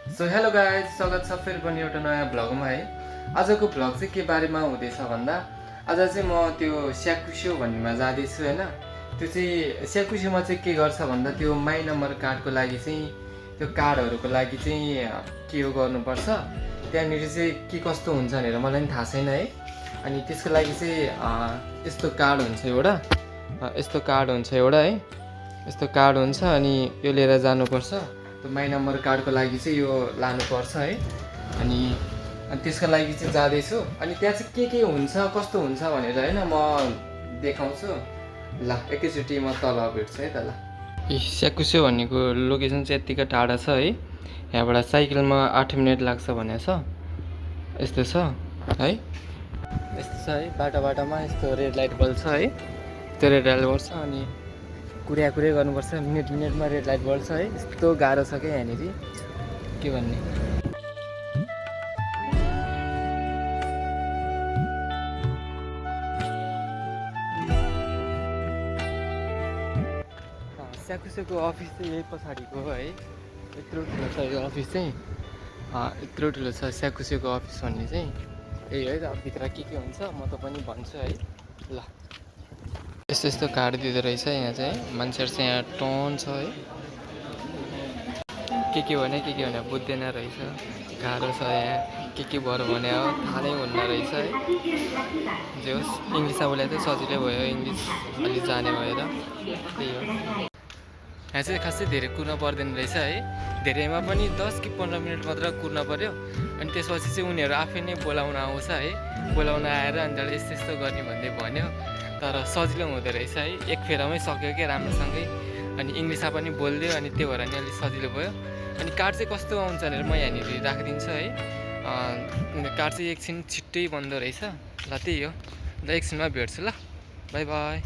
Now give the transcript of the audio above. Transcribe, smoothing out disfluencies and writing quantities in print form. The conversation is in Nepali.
सो हेलो गाइज, स्वागत छ फेरि पनि एउटा नयाँ भ्लगमा है। आजको भ्लग चाहिँ के बारेमा हुँदैछ भन्दा आज चाहिँ म त्यो स्याकुस्यो भन्नेमा जाँदैछु होइन। त्यो चाहिँ स्याकुस्योमा चाहिँ के गर्छ भन्दा त्यो माई नम्बर कार्डको लागि चाहिँ त्यो कार्डहरूको लागि चाहिँ के हो गर्नुपर्छ, त्यहाँनिर चाहिँ के कस्तो हुन्छ भनेर मलाई पनि थाहा छैन है। अनि त्यसको लागि चाहिँ यस्तो कार्ड हुन्छ एउटा, यस्तो कार्ड हुन्छ एउटा है, यस्तो कार्ड हुन्छ अनि यो लिएर जानुपर्छ। त्यो माई नम्बर कार्डको लागि चाहिँ यो लानुपर्छ है। अनि त्यसको लागि चाहिँ जाँदैछु। अनि त्यहाँ चाहिँ के हुन्छ कस्तो हुन्छ भनेर होइन म देखाउँछु। ल एकैचोटि म तल भेट्छु है त। ल स्याकुस्यो भन्नेको लोकेसन चाहिँ यत्तिकै टाढा छ है। यहाँबाट साइकलमा 8 मिनट लाग्छ भनेको छ। यस्तो छ है, यस्तो छ है। बाटोमा यस्तो रेड लाइट बल्ब छ है। त्यो रेड लाइट बल्ब छ अनि कुरै गर्नुपर्छ। मिनेटमा रेड लाइट बल्छ है। यस्तो गाह्रो छ क्या यहाँनिर के भन्ने। स्याकुस्योको अफिस चाहिँ यही पछाडिको हो है। यत्रो ठुलो छ यो अफिस चाहिँ, यत्रो ठुलो छ स्याकुस्योको अफिस भन्ने चाहिँ। यही है त, भित्र के हुन्छ म त पनि भन्छु है। ल यस्तो कार्ड दिँदो रहेछ यहाँ चाहिँ। मान्छेहरू चाहिँ यहाँ टन छ है। के भने बुझ्दैन रहेछ, गाह्रो छ यहाँ। के भएर भने हो थाहा नै हुन्न रहेछ है। जे होस् इङ्ग्लिसमा बोले त सजिलै भयो, इङ्ग्लिस अलिक जाने भएर त्यही हो। यहाँ चाहिँ खासै धेरै कुर्न पर्दैन रहेछ है। धेरैमा पनि 10 कि 15 मिनट मात्र कुर्न पर्यो। अनि त्यसपछि चाहिँ उनीहरू आफै नै बोलाउन आउँछ है। बोलाउन आएर अनि यस्तो गर्ने भन्दै भन्यो। तर सजिलो हुँदो रहेछ है, एक फेरामै सक्यो क्या राम्रोसँगै। अनि इङ्ग्लिसमा पनि बोलिदियो अनि त्यो भएर नि अलिक सजिलो भयो। अनि कार्ड चाहिँ कस्तो आउँछ भनेर म यहाँनिर राखिदिन्छु है। कार्ड चाहिँ एकछिन छिट्टै बन्दो रहेछ। ल त्यही हो, ल एकछिनमा भेट्छु ल, बाई बाई।